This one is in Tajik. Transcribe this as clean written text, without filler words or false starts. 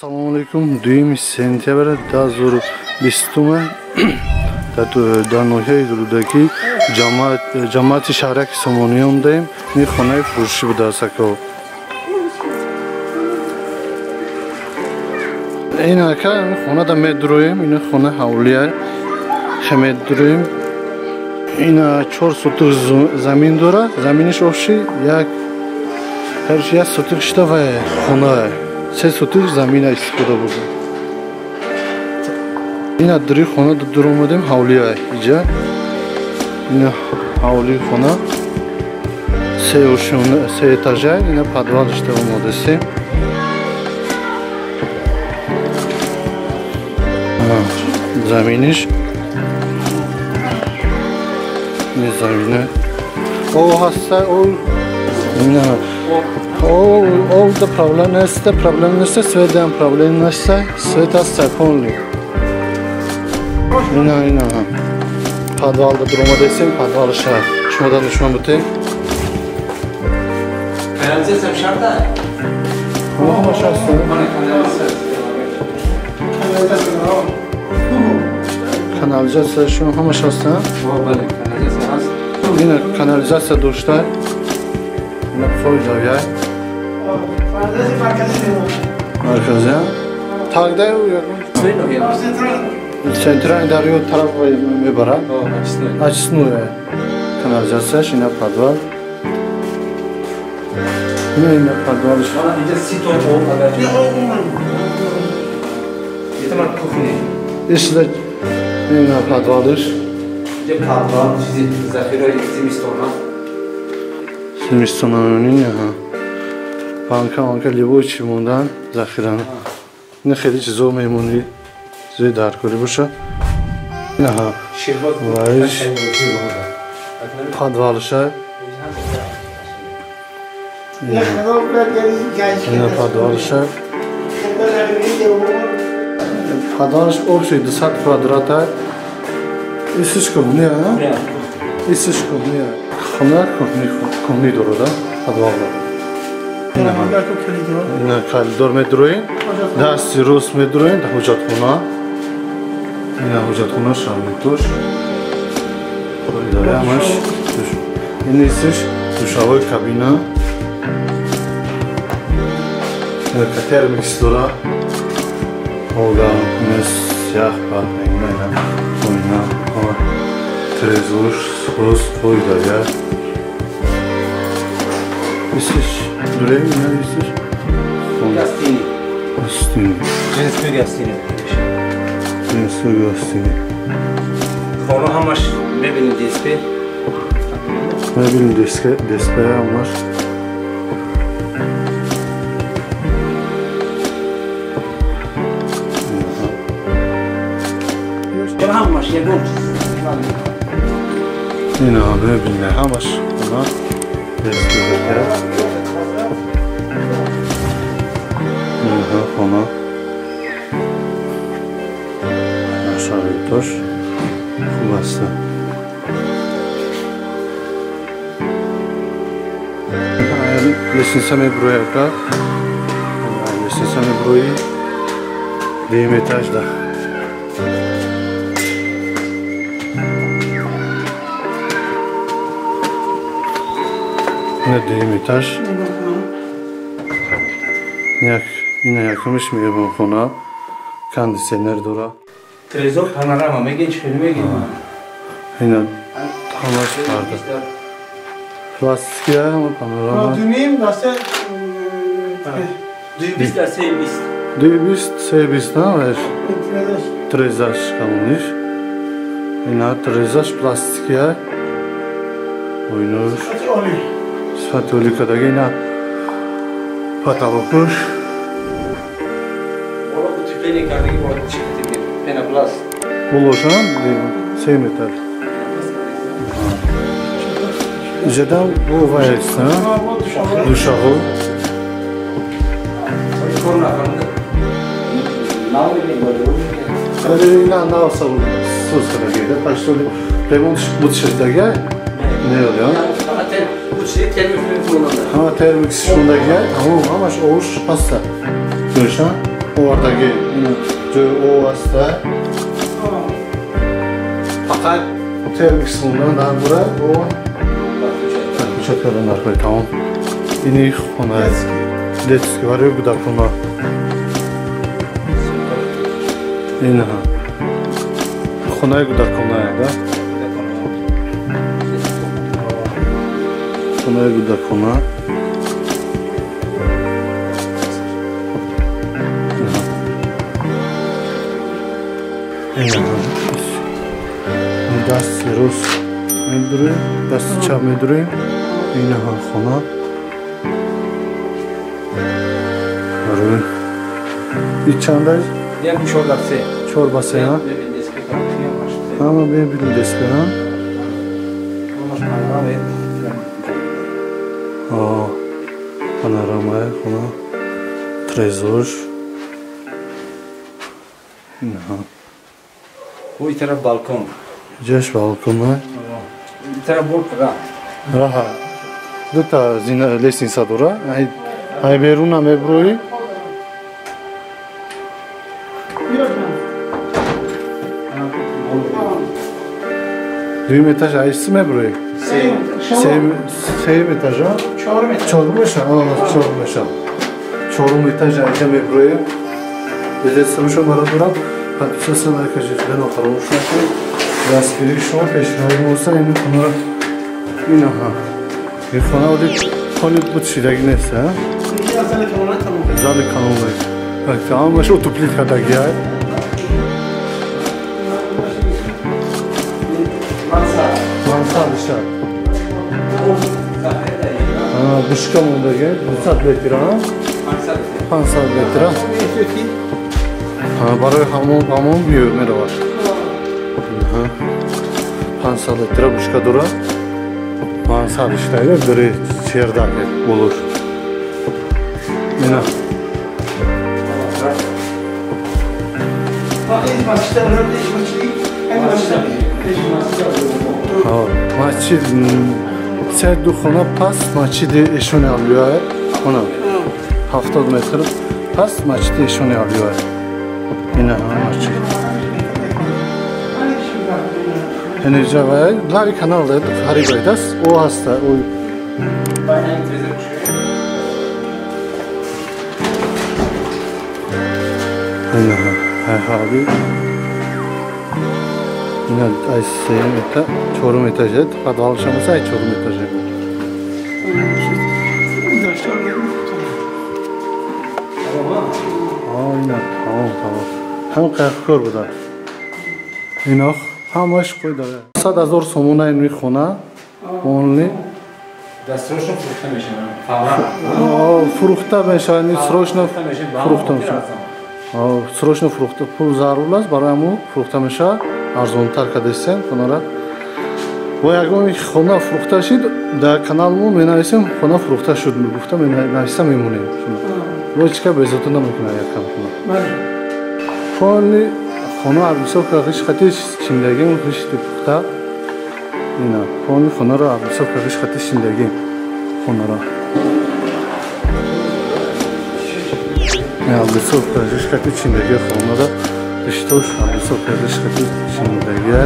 Салом алейкум. 2 сентябр 2020 дар ноҳияи Рӯдакӣ ҷамоати шаҳраки Сомониён омадаем. Ин хонаи фурӯшӣ будааст ака. Ин ака хонада медуроем, ин хона ҳавлия медуроем. Ин 4 сотух замин дорад. Заминиш оши як сотух шида ва хона 3 сотух замина истифода бурда. Ина дури хона дур омадем, ҳавлия иҷа. Ина ҳавлии хона се этажа, ина подвал шида омадасем. Заминиш ин замина о ҳаста о ина о да проблем нест, проблем нест, свет ҳам проблем нест, свет аст полный. Ина ина подвалда дур омадасем, подвалша шумодан нишон бутем. Канализация шарта? Ҳамаш ҳаст. Канализация шумо ҳамаш ҳаст? Бале, канализация ҳаст. Ина канализация дошта. Ина фоидавия. Марказия. Тагда центральный дарё тараф мебарад. Очистная канализация, ина подвал. Ина подвал. Инҷа 30 тонн об агар. Это кухня. Ишда ина подвалиш. Инҷа подвал, чизи захираи зимистона. Зимистона мемонӣ, аҳа. Банка, банка либои чӣ мондан захира. Ина хеле чизо мемонӣ. Чизои даркорӣ боша. Аҳа. Вайш. Подвалша. Ина подвалша. Подвалш общий 200 квадрата. Исиш кухня, исиш кухня. Хона кухни дорад, подвал. Ина коридор медроем, дасти рост медроем, ҳуҷатхона. Ина ҳуҷатхона шармитош. Коридори ҳамаш. Ин исиш душавои кабина. Ина термикс дорад. Ога, мес, ях, ина, ина, ина, трезуш, сос, фойдая. Исиш, дурем, ина, исиш. Гостини. Гостини. Женской гостини. Женской гостини. Хона ҳамаш мебинем дисплей. Мебинем дисплей ҳамаш. Ҳамаш ягон чиз. Ина мебинем ҳамаш хона дисплей. Ина хона. Шароитош хуб аст. Лестница меброи ака. Лестница меброи. Дуюм этаж да. Ина дуюм этаж. Ина якумиш меҳмонхона. Кондиционер дора. Трезор панорама мегин, чӣ хеле мегин? Ина ҳамаш парда. Пластикия ҳама панорама. Дуним даста 220 дар 320. 220 320 на ваш. Трезаш камониш. Ина трезаш пластикия. Ойнош. Сифати олӣ кадаги ина потолокуш. Боло утепление кардаги бо чӣ хати пенопласт. Болошам 3 метр. Иҷадам бо вайс, душаво. Ина нав соз кадаги, паштоли ремонт буд шудага? Не, я. Ҳама термикс шундаги, ҳамаш овуш ҳаста. Дӯша? Овардаги ҷои об аста. Фақат термикс мондан дар бора о подключать кардан дар кори тамом. Ини хона детский барои кӯдакона. Ина хонаи кӯдакона, да? Хонаи кӯдакона. Дасти рост медурем, дасти чап медурем. Ина хона. И чанд аст? 4 ба 3. 4 ба 3, ҳа? Ҳама мебинем деске, ҳа? Панорамаи хона, трезорш. Инаҳа. Ой тараф балкон. Ҷаш балкона. Ин тараф борт ра. Раҳа. Дута зина лестница дора. Ай беруна меброи. Дуюм этаж айси меброи? Сеюм этажа? Чорум этаж. Чорум меша? Чорум меша. Чорум этаж айҷа меброем. Безетсамшо бародарам. Подписаться лайк жидан фаромӯш накунед. Дастгирии шумо пешниҳоди моста. Ин хонара инаҳа. Ин хона оди хони бутшидаги нест, а? Зали калон. Ҳамаш утеплить кардаги, а? Мансардиша. Бушка мондаги, 200 литра, 500 литра. Барои ҳамон меравад. 500 литра бушка дора. Мансардиштайда бири чердак болуш. Ина. Масҷид се ду хона пас масҷиди Эшони Авлиё хона 70 метр пас масҷиди Эшони Авлиё. Ина масҷид. Инҷа ва лави канал хариб аст. О ҳаста о. Ина ҳави. Ина ай сеюм этаж, чорум этаж, подвалшам ай чорум этаж. Ина тамом тамом. Ҳам қайқкор буда. Ина ҳамаш қой дора. 100,000 сомона ин хона. Онли дастрошно фурӯхта мешавад. Фавран. Фурӯхта мешавад, срочно фурӯхта мешавад. Срочно фурӯхта пул зарур аст, барои ҳамон фурӯхта мешавад. Арзонтар кардастем хонара. Бо ягон хона фурӯхта шид, дар каналмон менависем хона фурӯхта шуд, гуфта менависа мемонем. Бо ҳеч кас безота намекунад якам хона. Хони хона абисовка ғиш хати шиндагим, ғишти пухта. Ина, хони хонаро абисовка ғиш хати шиндагим хонара. Абисовка ғиш хати шиндаги хонара. Иштош абисовка ғиш хати шиндаги.